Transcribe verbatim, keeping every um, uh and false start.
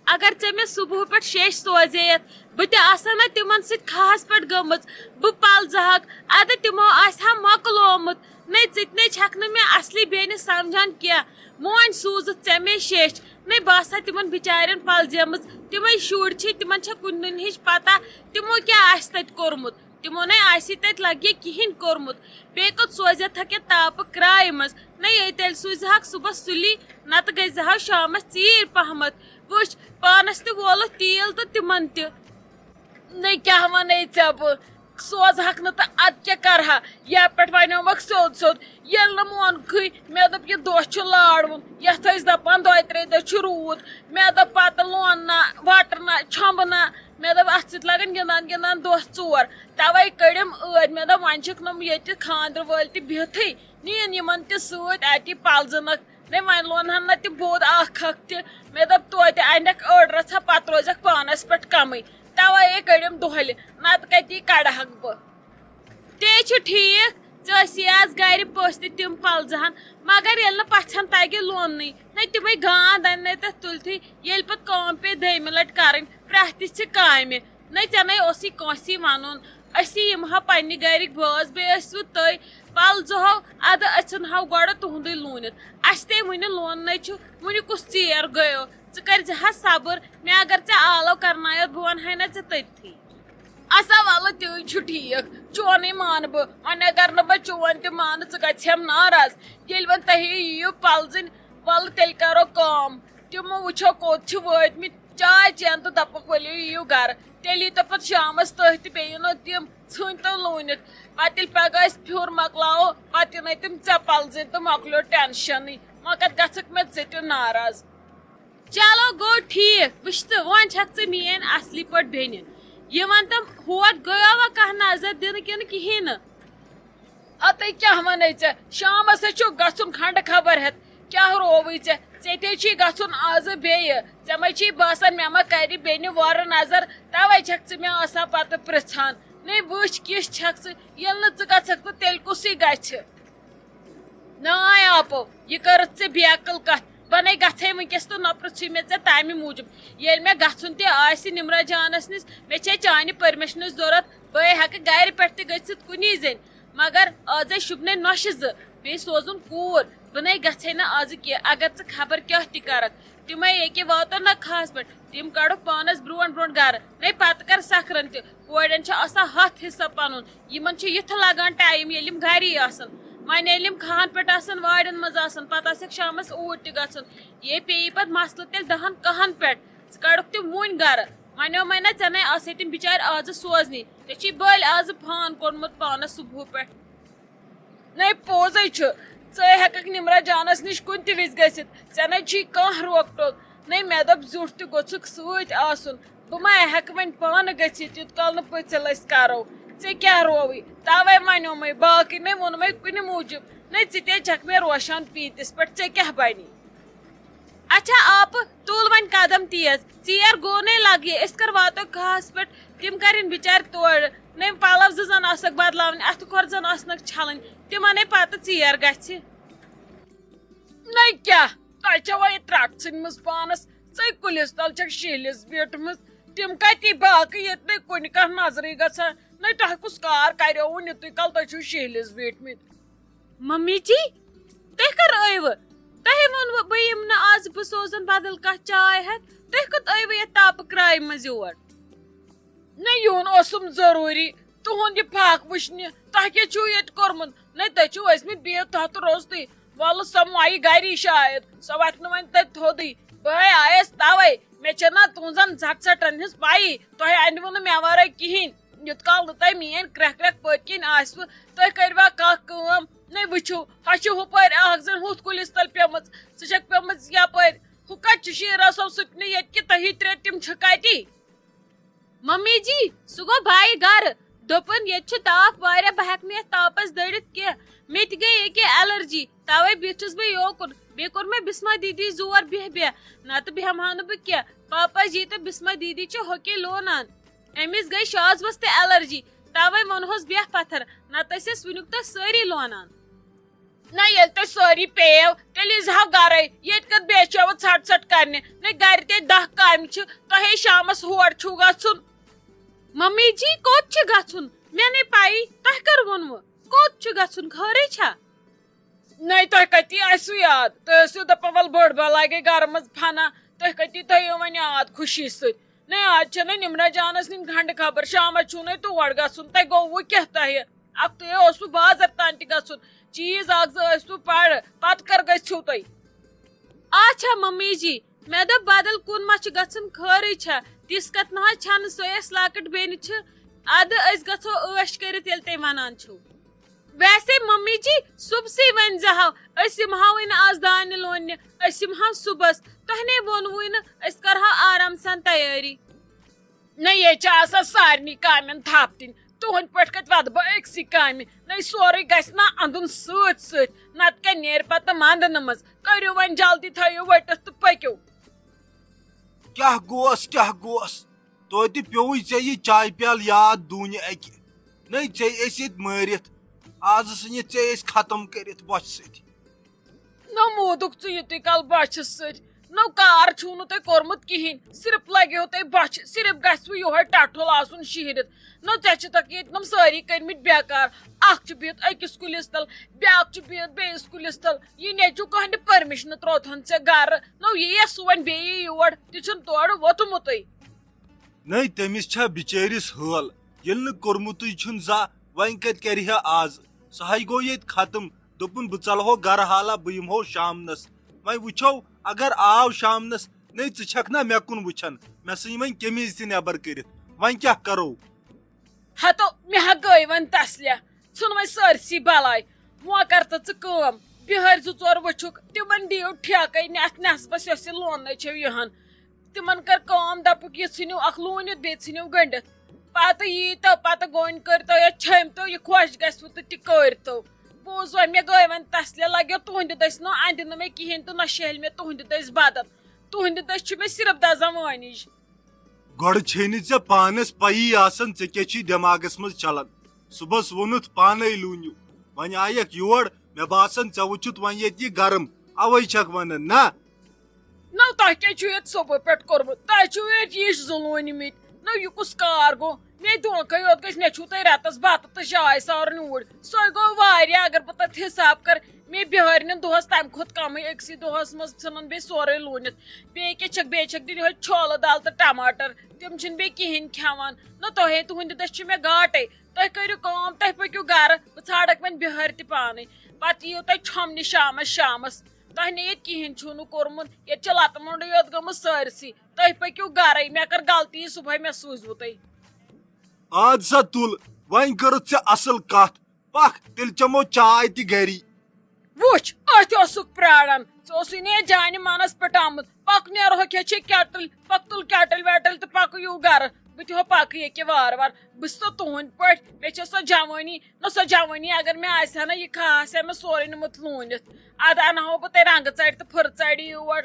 اگر ژےٚ مےٚ صبحہٕ پٮ۪ٹھ شیٚش سوزے یتھ، بہٕ تہِ آسہٕ ہا نہ تِمن سۭتۍ کھہس پٮ۪ٹھ گٔمٕژ۔ بہٕ پلزٕ ہاکھ، ادٕ تِمو آسہِ ہا مۄکلومُت۔ نہ، ژٕ تہِ نے چھکھ نہٕ مےٚ اصلی بیٚنہِ سمجھان کینٛہہ۔ وۄنۍ سوٗزُتھ ژےٚ مےٚ شیٚچھ۔ نہ، بہٕ آسہٕ ہا تِمن بِچارٮ۪ن پلزیمٕژ۔ تِمے شُرۍ چھِ، تِمن چھےٚ کُنہِ دُنہِچ پتہ، تِمو کیٛاہ آسہِ تتہِ کوٚرمُت۔ تِمو نے آسی تتہِ لگہِ کِہینۍ کوٚرمُت۔ بیٚیہِ کوٚت سوزیتھکھ یہِ تاپہٕ کرایہِ منٛز؟ نہ، ییٚتہِ تیٚلہِ سوٗزہکھ صُبحس سُلی، نتہٕ گٔژھزِہو شامس ژیٖرۍ پہمتھ۔ وٕچھ، پانس تہِ وولُتھ تیٖل تہٕ تِمن تہِ۔ نہ، کیٛاہ ونے ژےٚ بہٕ؟ سوزہکھ نہٕ تہٕ ادٕ کیٛاہ کرہا؟ یپہٕ پٮ۪ٹھ ونیومکھ سیوٚد سیوٚد۔ ییٚلہِ نہٕ مونکھٕے، مےٚ دوٚپ، یہِ دۄہ چھُ لارٕوُن، یتھ ٲسۍ دپان دۄیہِ ترٛیٚیہِ دۄہ چھُ روٗد۔ مےٚ دوٚپ، پتہٕ لونہٕ نا، وٹہٕ نا، چھۄمبہٕ نا۔ مےٚ دوٚپ، اتھ سۭتۍ لگن گِنٛدان گِنٛدان دۄہ ژور۔ توے کٔڑِم ٲدۍ۔ مےٚ دوٚپ، وۄنۍ چھِکھ نۄم ییٚتہِ خانٛدرٕ وٲلۍ تہِ بِہتھٕے، نِیِن یِمن تہِ سۭتۍ، اتی پلزٕنکھ۔ نے، وۄنۍ لونہن نہ تِم بود اکھ اکھ تہِ۔ مےٚ دوٚپ، توتہِ انکھ أڑ رژھا، پتہٕ روزکھ پانس پٮ۪ٹھ کمٕے۔ توے کٔڑِم دۄہلہِ، نتہٕ کتی کڑہکھ بہٕ۔ تے چھُ ٹھیٖک، ژےٚ ٲسی آز گرِ پٔژھۍ تہِ، تِم پلزٕہن، مگر ییٚلہِ نہٕ پژھن تگہِ لوننٕے، نہ تِمے گانٛد انہِ نے تتھ تُلتھٕے، ییٚلہِ پتہٕ کٲم پیٚیہِ دوٚیمہِ لٹہِ کرٕنۍ، پرٛٮ۪تھ تہِ چھِ کامہِ۔ نہ، ژےٚ نے اوسُے کٲنٛسی ونُن، أسی یِمہٕ ہا پننہِ گرِکۍ بٲژ، بیٚیہِ ٲسوٕ تُہۍ پلزٕہو، ادٕ أژھن ہاو گۄڈٕ تُہُنٛدُے لوٗنِتھ۔ اسہِ تے وُنہِ لوننٕے چھُ، وُنہِ کُس ژیر گٔیو؟ ژٕ کٔرۍ زِ ہا صبر، مےٚ اگر ژےٚ آلو کرنایوتھ، بہٕ ونہٕ ہاے نہ ژےٚ تٔتتھٕے۔ اسا ولہٕ، تی چھُ ٹھیٖک، چونٕے مانہٕ بہٕ، وۄنۍ اگر نہٕ بہٕ چون تہِ مانہٕ، ژٕ گژھِ ہم ناراض۔ ییٚلہِ وۄنۍ تۄہہِ یِیِو پلزٕنۍ، ولہٕ تیٚلہِ کرو کٲم، تِم وٕچھو کوٚت چھِ وٲتمٕتۍ، چاے چٮ۪ن تہٕ دپکھ ؤلِو یِیِو گرٕ۔ تیٚلہِ ییٖتو پتہٕ شامس تٔتھۍ تہٕ بیٚیہِ یِنو تِم، ژھٕنۍ تو لوٗنِتھ۔ پتہٕ ییٚلہِ پگاہ أسۍ پھیُر مۄکلاوو، پتہٕ یِنَے تِم ژےٚ پلزٕنۍ تہٕ مۄکلیو ٹینشنٕے۔ وۄنۍ کتھ گژھکھ مےٚ ژٕ تہِ ناراض؟ چلو گوٚو ٹھیٖک، وٕچھ ژٕ، وۄنۍ چھکھ ژٕ میٲنۍ اصلی پٲٹھۍ بیٚنہِ۔ یہِ وَن تہٕ، ہوٹ گٔیوا کانٛہہ نظر دِنہٕ کِنہٕ کِہیٖنۍ نہٕ؟ اتے کیٛاہ ونے ژےٚ؟ شامس ہے چھُ گژھُن کھنڈٕ خبر ہٮ۪تھ۔ کیٛاہ رووٕے ژےٚ؟ ژےٚ تے چھُے گژھُن آزٕ بیٚیہِ۔ ژےٚ ما چھُے باسان مےٚ ما کرِ بیٚنہِ وۄرٕ نظر؟ توے چھکھ ژٕ مےٚ آسان پتہٕ پرژھان۔ نے وٕچھ، کِژھ چھکھ ژٕ؟ ییٚلہِ نہٕ ژٕ گژھکھ تہٕ تیٚلہِ کُسٕے گژھِ؟ ناے آپو، یہِ کٔرٕتھ ژےٚ بے عقل کتھ۔ بنے گژھے وٕنکیٚس تہٕ نہ پرژھُے مےٚ ژےٚ تمہِ موٗجوٗب۔ ییٚلہِ مےٚ گژھُن تہِ آسہِ نمرہ جانس نِش، مےٚ چھے چانہِ پرمشنٕچ ضروٗرت۔ بہٕ ہٮ۪کہٕ گرِ پٮ۪ٹھ تہِ گٔژھِتھ کُنی زٔنۍ، مگر آزے شوٗبنے نۄشہِ زٕ، بیٚیہِ سوزُن کوٗر۔ بہٕ نے گژھے نہٕ آزٕ کینٛہہ، اگر ژٕ خبر کیٛاہ تہِ کرکھ۔ تِمے ییٚکے واتو نہ کھہس پٮ۪ٹھ، تِم کڑکھ پانس برونٛٹھ برونٛٹھ گرٕ۔ نے پتہٕ کر سکھرن تہِ، کورٮ۪ن چھِ آسان ہتھ حصہ پنُن۔ یِمن چھُ یِتھٕ لگان ٹایم، ییٚلہِ یِم گری آسن۔ وۄنۍ ییٚلہِ یِم کھہن پٮ۪ٹھ آسن، وارٮ۪ن منٛز آسن، پتہٕ آسٮ۪کھ شامس اوٗرۍ تہِ گژھُن۔ یے پیٚیہِ پتہٕ مسلہٕ تیٚلہِ دہن کہن پٮ۪ٹھ۔ ژٕ کڑکھ تِم وُنۍ گرٕ۔ ونیومے نہ ژےٚ نے آسے تِم بِچارۍ آزٕ سوزنی۔ ژےٚ چھُے بٔلۍ آزٕ فان کوٚرمُت پانس صبحہٕ پٮ۪ٹھ۔ نے پوٚزے چھُ، ژٕ ہٮ۪ککھ نمرہ جانس نِش کُنہِ تہِ وِزِ گٔژھِتھ، ژےٚ نے چھُے کانٛہہ روک ٹوک۔ نے مےٚ دوٚپ زیُٹھ تہِ گوٚژھُکھ سۭتۍ آسُن، بہٕ ما ہٮ۪کہٕ وۄنۍ پانہٕ گٔژھِتھ، یوٗت کال نہٕ پٔژھِل أسۍ کرو۔ ژےٚ کیٛاہ رووٕے؟ توے ونیومے، باقٕے نے ووٚنمے کُنہِ موٗجوٗب۔ نے ژٕ تے چھکھ مےٚ روشان پیٖنتِس پٮ۪ٹھ، ژےٚ کیٛاہ بنی؟ اچھا آپہٕ، تُل وۄنۍ قدم تیز، ژیر گوٚو نے لگہِ، أسۍ کر واتو کھہس پٮ۪ٹھ، تِم کرن بِچارِ تورٕ، نٔوۍ پلو زٕ زن آسکھ بدلاوٕنۍ، اتھٕ کھۄر زن آسنکھ چھلٕنۍ، تِمن ہے پتہٕ ژیر گژھِ۔ نٔے کیٛاہ؟ تۄہہِ چھوا یہِ ترٛٹھ ژھٕنمٕژ پانس؟ ژٕے کُلِس تل چھکھ شِہلِس بیٖٹھمٕژ۔ تِم کتی باقٕے ییٚتہِ نَے کُنہِ کانٛہہ نظرٕے گژھان؟ نَے تۄہہِ کُس کار کریووُ یُتُے کال تُہۍ چھِو شِہلِس بیٖٹھمٕتۍ؟ ممی جی، تُہۍ کر ٲیوٕ؟ تۄہہِ ووٚنوٕ بہٕ یِمہٕ نہٕ آز، بہٕ سوزن بدل کانٛہہ چاے ہٮ۪تھ۔ تُہۍ کوٚت ٲیوٕ یتھ تاپہٕ کرایہِ منٛز یور؟ نہ، یُن اوسُم ضروٗری تُہُنٛد یہِ فاقہٕ وٕچھنہِ۔ تۄہہِ کیٛاہ چھُو ییٚتہِ کوٚرمُت؟ نہ، تُہۍ چھِو ٲسمٕتۍ بِہِتھ تَتھ روٚستُے۔ وَلہٕ، سۄ مۄیہِ گَری شاید، سۄ وَتھِ نہٕ وۄنۍ تَتہِ تھوٚدُے۔ بہٕ ہے آیَس تَوَے، مےٚ چھےٚ نہ تُہٕنٛزَن زَٹھ ژَٹَن ہِنٛز پَیی۔ تۄہہِ اَنِوٕ نہٕ مےٚ وَرٲے کِہیٖنۍ۔ یُتھ کال نہٕ تۄہہِ میٛٲنۍ کرٛٮ۪کھ کرٛٮ۪کھ پٔتۍ کِنۍ آسِوٕ، تُہۍ کٔرِوا کانٛہہ کٲم؟ نَے وٕچھِو، ہۄ چھِ ہُپٲرۍ اَکھ زَن ہُتھ کُلِس تَل پیٚمٕژ، سُہ چھَکھ پیٚمٕژ یَپٲرۍ۔ ہُہ کَتہِ چھُ شیٖرا صٲب؟ سُہ تہِ نہٕ ییٚتہِ کہِ تۄہی ترٛےٚ، تِم چھِ کَتہِ؟ ممی جی، سُہ گوٚو بایہِ گرٕ۔ دوٚپُن، "ییٚتہِ چھُ تاپھ واریاہ، بہٕ ہٮ۪کہٕ نہٕ یَتھ تاپس دٔرِتھ کینٛہہ۔ مےٚ تہِ گٔے ییٚکیٛاہ الرجی، توے بیٖٹھٕس بہٕ یوکُن۔ بیٚیہِ کوٚر مےٚ بسمہ دیدی زور، بیٚہہ بیٚہہ، نتہٕ بیٚہمہٕ ہا نہٕ بہٕ کینٛہہ۔ پاپا جی تہٕ بسمہ دیدی چھِ ہوٚکے لونان۔ أمِس گٔے شازوس تہِ الرجی، توے ووٚنہوس بیٚہہ پتھر، نتہٕ ٲسۍ أسۍ وُنیُک تام سٲری لونان۔" نہ، ییٚلہِ تۄہہِ سٲری پیٚیو، تیٚلہِ ییٖزِ ہاو گرے، ییٚتہِ کتھ بیٚیہِ چھِ یِوان ژھٹ ژھٹ کرنہِ۔ نَے گرِ تے دَہ کامہِ چھِ، تۄہے شامس ہور چھُو گژھُن۔ ممی جی، کوٚت چھِ گژھُن؟ مےٚ نَے پَیی، تۄہہِ کر ووٚنوٕ؟ کوٚت چھُ گژھُن؟ خٲرٕے چھا؟ نَے تۄہہِ کَتی آسِوٕ یاد؟ تُہۍ ٲسِو دَپان، "وَلہٕ بٔڑ بَلاے گٔے گرٕ منٛز فنا"، تُہۍ کَتی تھٲیِو وۄنۍ یاد خوشی سۭتۍ؟ نَے آز چھَنہٕ نِمرا جانَس نِنۍ گنٛڈٕ خبر، شامَس چھُو نَے تور گژھُن، تۄہہِ گوٚوٕ کیٛاہ تۄہہِ؟ اَکھ تُہۍ اوسوٕ بازر تام تہِ گژھُن، چیٖز اَکھ زٕ ٲسِو پَرٕ، پَتہٕ کر گٔژھِو تُہۍ؟ اچھا ممی جی، مےٚ دوٚپ بدل کُن ما چھُ گژھُن، خٲرٕے چھا؟ تِژھ کتھ نہ حظ چھنہٕ، سۄے اَسہِ لۄکٕٹ بیٚنہِ چھِ، ادٕ أسۍ گژھو عٲش کٔرِتھ ییٚلہِ تُہۍ ونان چھِو۔ ویسے ممی جی، صُبسٕے ؤنۍ زِ ہاو، أسۍ یِمہٕ ہاوٕے نہٕ آز دانہِ لوننہِ، أسۍ یِمہٕ ہاو صُبحس۔ تۄہہِ نے ووٚنوُے نہٕ، أسۍ کرہاو آرام سان تیٲری۔ نہ، ییٚتہِ چھِ آسان سارنٕے کامٮ۪ن تھپھ دِنۍ۔ تُہنٛدۍ پٲٹھۍ کتہِ ودٕ بہٕ أکسٕے کامہِ؟ نہ، یہِ سورُے گژھِ نا اندُن سۭتۍ سۭتۍ، نتہٕ کیٛاہ نیرِ پتہٕ منٛدنہٕ منٛز؟ کٔرِو وۄنۍ جلدی، تھٲیِو ؤٹِتھ تہٕ پٔکِو۔ کیٛاہ گوس، کیٛاہ گوس؟ توتہِ پیوٚوُے ژےٚ یہِ چایہِ پیالہٕ یاد دوٗنہِ اَکہِ۔ نٔے ژےٚ ٲسۍ ییٚتہِ مٲرِتھ، آز ژھٕنِتھ ژےٚ ٲسۍ ختم کٔرِتھ بۄچھِ سۭتۍ۔ نہ موٗدُکھ ژٕ یُتُے کال بۄچھِ سۭتۍ، نہ کار چھُو نہٕ تۄہہِ کوٚرمُت کِہیٖنۍ، صرف لگیو تۄہہِ بۄچھِ، صرف گژھِوٕ یِہوٚے ٹٹھُل آسُن شِہرِتھ۔ نہ ژےٚ چھِ تۄہہِ ییٚتہِ نۄم سٲری کٔرمٕتۍ بیکار، اکھ چھُ بِہِتھ أکِس کُلِس تل، بیٛاکھ چھُ بِہِتھ بیٚیِس کُلِس تل، یہِ نیٚچوٗ کٕہٕنۍ تہِ پٔرمِشنہٕ تروتہن ژےٚ گرٕ، نہ یی یا سُہ وۄنۍ بیٚیہِ یور، تہِ چھُنہٕ تورٕ ووتمُتٕے۔ نٔے تٔمِس چھا بِچٲرِس حٲل، ییٚلہِ نہٕ کوٚرمُتٕے چھُن زانٛہہ، وۄنۍ کتہِ کرِ ہا آز؟ سُہ ہاے گوٚو ییٚتہِ ختم، دوٚپُن، "بہٕ ژلہو گرٕ حالا، بہٕ یِمہو شامنس۔ وۄنۍ وٕچھو، اگر آو شامنس، نٔے ژٕ چھکھ نا مےٚ کُن وٕچھان، مےٚ ژھٕنۍ وۄنۍ قمیٖض تہِ نٮ۪بر کٔرِتھ، وۄنۍ کیٛاہ کرو؟" ہتو، مےٚ ہا گٔے وۄنۍ تسلیا، ژھٕن وۄنۍ سٲرسٕے بلاے۔ وۄنۍ کر تہٕ ژٕ کٲم، بِہٲرۍ زٕ ژور وٕچھُکھ، تِمن دِیِو ٹھیکَے نٮ۪تھ نٮ۪صبس، یۄس یہِ لوننَے چھَو یِہَن۔ تِمن کٔر کٲم، دَپُکھ، "یہِ ژھٕنِو اَکھ لوٗنِتھ، بیٚیہِ ژھٕنِو گٔنٛڈِتھ۔ پَتہٕ ییٖتو، پَتہٕ گوٚنۍ کٔرۍتو یا چھٔمۍتو، یہِ خۄش گژھِوٕ تہٕ تہِ کٔرۍتو۔" بوٗز وۄنۍ، مےٚ گٔے وۄنۍ تسلیا، لَگیو تُہٕنٛدِ دٔسۍ نہٕ اَندِ نہٕ مےٚ کِہیٖنۍ تہٕ نہ شیہلہِ مےٚ تُہٕنٛدِ دٔسۍ بدن۔ تُہٕنٛدِ دٔسۍ چھِ مےٚ صرف دَزان وٲنِج۔ گۄڈٕ چھے نہٕ ژےٚ پانس پَیی آسان ژےٚ کیٛاہ چھُے دٮ۪ماغس منٛز چلان۔ صُبحس ووٚنُتھ پانے لوٗنِو، وۄنۍ آیکھ یور، مےٚ باسان ژےٚ وٕچھُتھ وۄنۍ ییٚتہِ یہِ گرم، اوے چھکھ ونان نا؟ نو، تۄہہِ کیٛاہ چھُو ییٚتہِ صُبحہٕ پٮ۪ٹھ کوٚرمُت؟ تۄہہِ چھُو ییٚتہِ یِش زٕ لوٗنمٕتۍ۔ نو، یہِ کُس کار گوٚو؟ مے دھوکے یوت گژھِ، مےٚ چھُو تۄہہِ رٮ۪تس بتہٕ تہٕ جاے سارُن اوٗرۍ۔ سۄے گوٚو واریاہ، اگر بہٕ تتھ حساب کرٕ۔ مے بِہٲرۍ نٮ۪ن دۄہس تمہِ کھۄتہٕ کمٕے، أکسٕے دۄہس منٛز ژھٕنن بیٚیہِ سورُے لوٗنِتھ۔ بیٚیہِ کیٛاہ چھکھ، بیٚیہِ چھکھ دِنۍ یِہوٚے چھولہٕ دال تہٕ ٹماٹر۔ تِم چھِنہٕ بیٚیہِ کِہیٖنۍ کھٮ۪وان۔ نہ تۄہے، تُہٕنٛدِ دٔسۍ چھِ مےٚ گاٹے۔ تُہۍ کٔرِو کٲم، تُہۍ پٔکِو گرٕ، بہٕ ژھانڈکھ وۄنۍ بِہٲرۍ تہِ پانے۔ پتہٕ یِیِو تُہۍ چھۄمنہِ شامس شامس۔ تۄہہِ نے ییٚتہِ کِہیٖنۍ چھُو نہٕ کوٚرمُت، ییٚتہِ چھِ لتہٕ مۄنڈٕے یوت گٔمٕژ سٲرسٕے۔ تُہۍ پٔکِو گرے، مےٚ کٔر غلطی، صُبحٲے مےٚ سوٗزوُ تُہۍ۔ آد سا تُل، وۄنۍ کٔرٕتھ ژےٚ اصل کتھ، پکھ تیٚلہِ چمو چاے تہِ گری۔ وٕچھ، أتھۍ اوسُکھ پراران، ژٕ اوسُے نے جانہِ منس پٮ۪ٹھ آمُت۔ پکھ نیرہوکھ ہے چھے کیٹٕلۍ، پکھ تُل کیٹٕلۍ ویٹٕلۍ تہٕ پکھ یوٗ گرٕ۔ بہٕ تہِ ہو پکہٕ ییٚکیٛاہ وارٕ وارٕ۔ بہٕ چھُس تو تُہنٛدۍ پٲٹھۍ، مےٚ چھےٚ سۄ جوٲنی، نہ سۄ جوٲنی اگر مےٚ آسہِ ہا نہ، یہِ خاص ہا مےٚ سورُے نیوٗمُت لوٗنِتھ۔ ادٕ انہٕ ہو بہٕ تۄہہِ رنٛگہٕ ژرِ تہٕ پھٕرٕ ژرِ یور۔